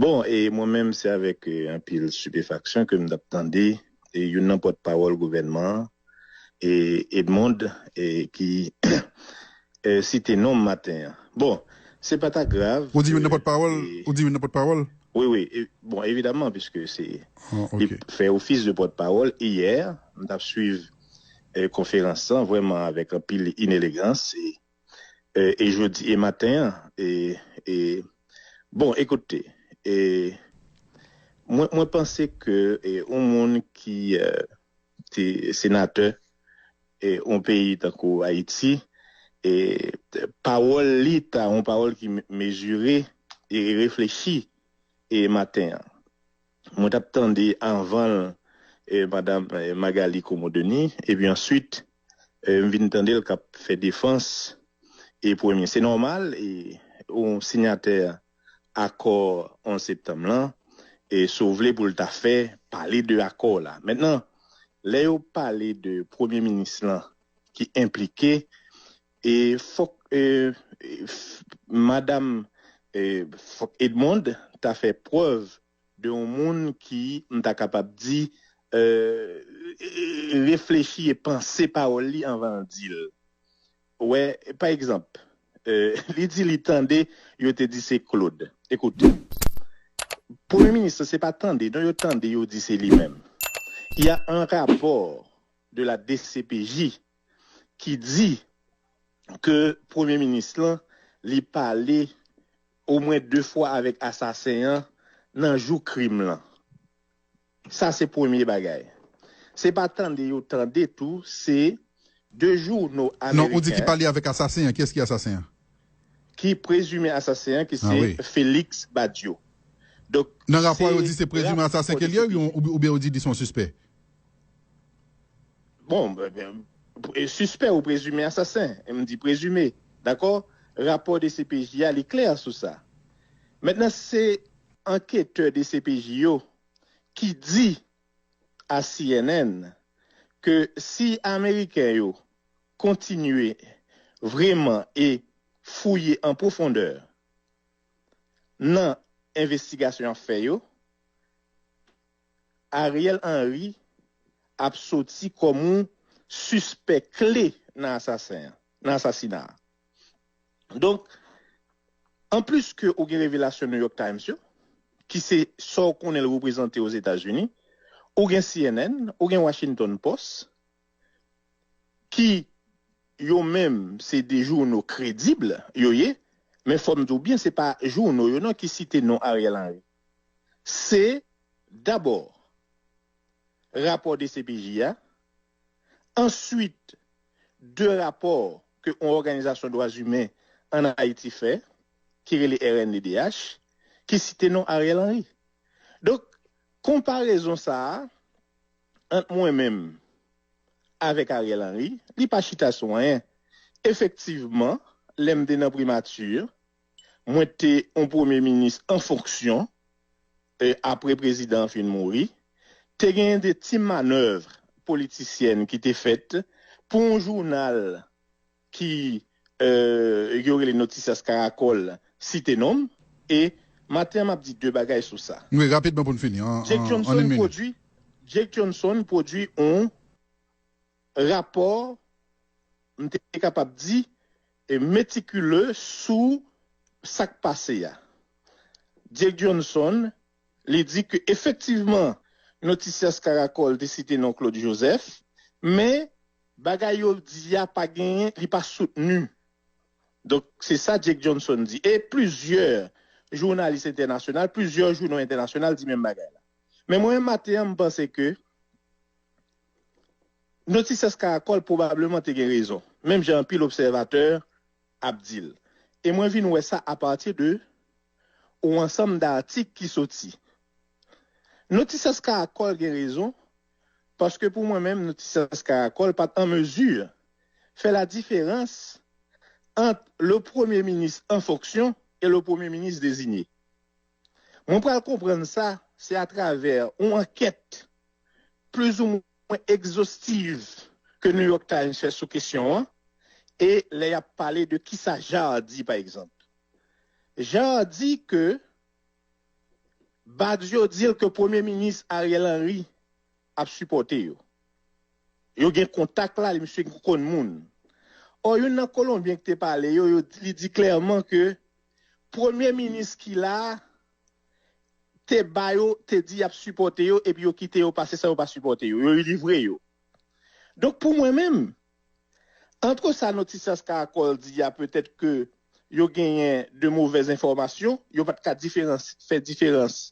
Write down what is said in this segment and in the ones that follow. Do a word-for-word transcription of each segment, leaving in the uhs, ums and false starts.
Bon, e mwen menm, se avèk e, anpil stipefaksyon ke m t ap tande e, youn nan pòtpawòl gouvènman an, e Edmond, e ki e, site non m maten an. Bon, se pa ta grav. Ou di youn nan pòtpawòl? Ou di youn nan pòtpawòl? Wi, wi. E, bon, evidaman, piske se li fè ofis de pòtpawòl, yè m t ap swiv e, konferans lan vrèman avèk anpil inelegans. E, e, e jodi e maten an, e, e, bon, ekoute, e, mwen, mwen panse ke e, yon moun ki e, te senatè e, yon peyi tankou Ayiti, e, pawòl li ta yon pawòl ki mezire e reflechi e maten an. Mwen t ap tande anvan l e, madanm e, Magalie Comodeni, epi answit e, m vin tande l k ap fè defans e premye. Se nòmal, e yon sinyatè akò onz septanm lan, e si w vle pou l ta fè pale de akò la. Mentnan, lè yo pale de premye minis lan ki enplike, e fòk e, e, f- madanm e, fòk Edmond ta fè prèv de yon moun ki, m ta kapab di, e, reflechi e panse pawòl li anvan l di l. Ou wè, pa egzanp, e, li di li tande yo te di se Claude. Ekoute, premye minis se pa tande, non, yo tande yo di se li menm. Il y a un rapport de la D C P J ki di ke premye minis lan li pale omwen de fwa avèk asasen an nan jou krim lan. Sa se premye bagay. Se pa tande yo tande tou, se de jouno ameriken. Non, ou di ki pale avèk asasen an. Kiyès ki asasen an? Ki prezime asasen an, ki se Félix Badio. Donk, nan rapò yo di se prezime asasen ke li ye, oubyen yo di li se yon sispè? Bon, sispè ou prezime asasen, m di prezime, dakò? Rapò D C P J a, li klè sou sa. Mentnan, se anketè D C P J yo ki di a C N N ke si Ameriken yo kontinye vrèman e fouye an pwofondè nan envestigasyon y ap fè yo, Ariel Henry ap soti kòm yon sispè kle nan asasen an, nan asasina a. Donk, anplis ke ou gen revelasyon New York Times yo, ki se sa w konnen l reprezante Ozetazini, ou gen C N N, ou gen Washington Post, ki yo menm se de jouno kredib yo ye, men fò m di w byen, se pa jouno yo non ki site non Ariel Henry. Se dabò rapò D C P J a, answit de rapò ke yon òganizasyon dwa imen ann Ayiti fè, ki rele R N D D H, ki site non Ariel Henry. Donk, konparezon sa a ant mwen menm avèk Ariel Henry, li pa chita sou anyen. Efektivman, lè m te nan primati, mwen te yon premye minis an fonksyon, e, apre prezidan an fin mouri, te genyen de ti manèv politisyèn ki te fèt pou yon jounal ki e, yo rele Noticias Caracol site non m, e maten an m ap di de bagay sou sa. Wi, rapidman pou n fini. An, Jake an, an Johnson yon minit. Pwodui, Jake Johnson pwodui yon rapò, m te kapab di, e, metikile sou sa k pase a. Jake Johnson, li di ke efektivman, Noticias Caracol te site non Claude Joseph, men bagay yo di a pa genyen, li pa soutni. Donk, se sa Jake Johnson di. E plizyè jounalis entènasyonal, plizyè jouno entènasyonal di menm bagay la. Men mwen menm maten an, m panse ke Noticias Caracol pwobableman te gen rezon, menm jan anpil obsèvatè ap di l. E mwen vin wè sa apati de yon ansanm datik ki soti. Noticias Caracol gen rezon, paske pou mwen menm, Noticias Caracol pa t an mezi fè la diferans ant le premye minis an fonksyon e le premye minis dezinye. Mwen pral konprann sa, se atravè yon ankèt plizoumwen egzostiv ke New York Times fè sou kesyon an, e lè y ap pale de kisa Jarre di, pa egzanp. Jarre di ke Badio di l ke Premye Minis Ariel Henry ap sipòte yo. Yo gen kontak la, li, misye konn moun. Ò, youn nan Kolonbyen ki te pale yo, yo, li di klèman ke Premye Minis ki la a te ba yo, te di y ap sipòte yo, epi yo kite yo pase san yo pa sipòte yo. Yo livre yo. Donk, pou mwen menm, antre sa Noticias Caracol di a, petèt ke yo genyen de movèz enfòmasyon, yo pa t ka diferans, fè diferans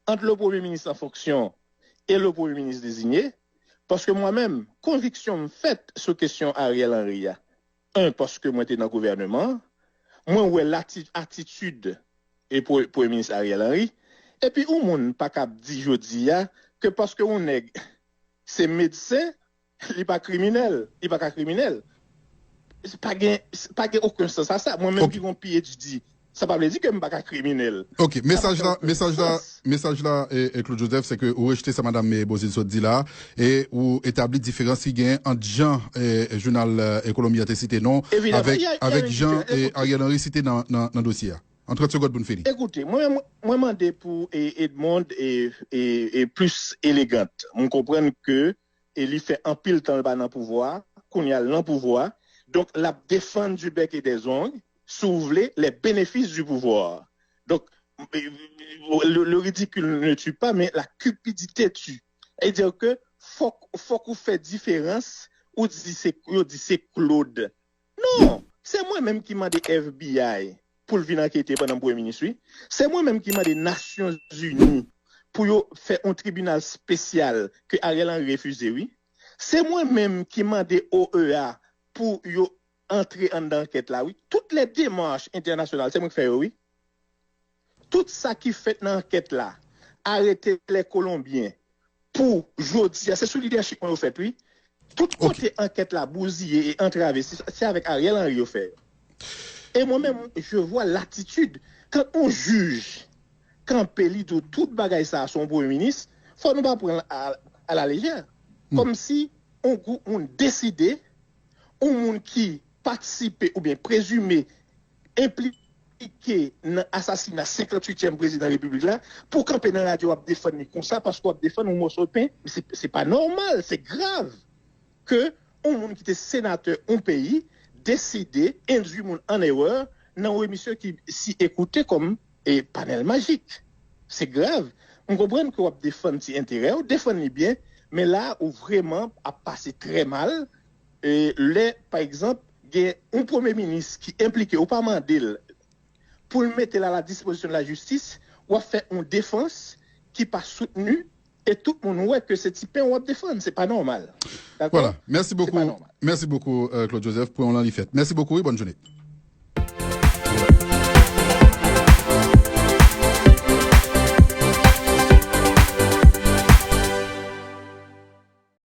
ant le premye minis an fonksyon e le premye minis dezinye, paske mwen menm, konviksyon m fèt sou kesyon Ariel Henry a. En, paske mwen te nan gouvèneman an, mwen wè lati-, atitid e pre-, premye minis Ariel Henry, epi yon moun pa ka ap di jodi a ke paske yon nèg se medsen, li pa kriminèl, li pa ka kriminèl. Pa gen, pa gen okenn sans a sa. Mwen menm ki gen yon P H D, sa pa vle di ke m pa ka kriminèl. Ok, mesaj la, mesaj la, mesaj la, e, e Claude Joseph, se ke ou rejte sa madanm, e, Bozil sot di la, e ou etabli diferans ki gen ant jan, e, jounal, e, Kolonbyen an te site non, avèk, avèk jan, e, Ariel Henry site nan, nan, nan dosye a. An trant segond pou n fini. Ekoute, mwen, mwen mande pou, e, Edmond e, e, e plis elegant. Mwen konprann ke e li fè anpil tan l pa nan pouvwa, kounye a l nan pouvwa. Donk, l ap defann du bec et des ongles, si w vle, les bénéfices du pouvoir. Donk, le, le ridicule ne tue pas, mais la cupidité tue. Sa vle di ke fòk, fòk ou fè diferans, ou di se, yo di se Claude. Non, se mwen menm ki mande F B I pou l vin ankete pandan m premye minis, wi. Se mwen menm ki mande Nasyonzini pou yo fè yon tribinal espesyal ke Ariel Henry refize, wi. Se mwen menm ki mande O E A pou yo antre anndan ankèt la, wi. Toutes les démarches internationales, se mwen ki fè yo, wi. Tout sa ki fèt nan ankèt la, arete lè Kolonbyen, pou jodi a, se sou lidèchip mwen yo fèt, wi. Tout kote ankèt la bouziye e antrave, se, se avèk Ariel Henry yo fè yo. E mwen menm, je vois l'attitude. Kan yon jij kanpe, li di w tout bagay sa a sou yon premye minis, fò nou pa pran l a, a la lejè. Kòmsi yon gwoup moun deside, yon moun ki patisipe oubyen prezime enplike nan asasina senkantuityèm prezidan repiblik la, pou w kanpe nan radyo w ap defann li konsa, paske w ap defann yon mòso pen, se, se pa nòmal, se grav ke yon moun ki te senatè yon peyi deside endwi moun an erè nan yon emisyon ki si ekoute kòm e panèl majik. Se grav. M konprann ke w ap defann ti enterè w, defann li byen, men la ou vrèman ap pase trè mal. E lè, pa egzanp, gen yon premye minis ki enplike, ou pa mande l pou l mete l a la dispozisyon de la jistis, w ap fè yon defans ki pa soutni, e tout moun wè ke se ti pen w ap defann, se pa nòmal. Dakò? Voilà. Mèsi bokou. Mèsi bokou, euh, Claude Joseph, pou yon lan li fèt. Mèsi bokou, wi, bòn jounen.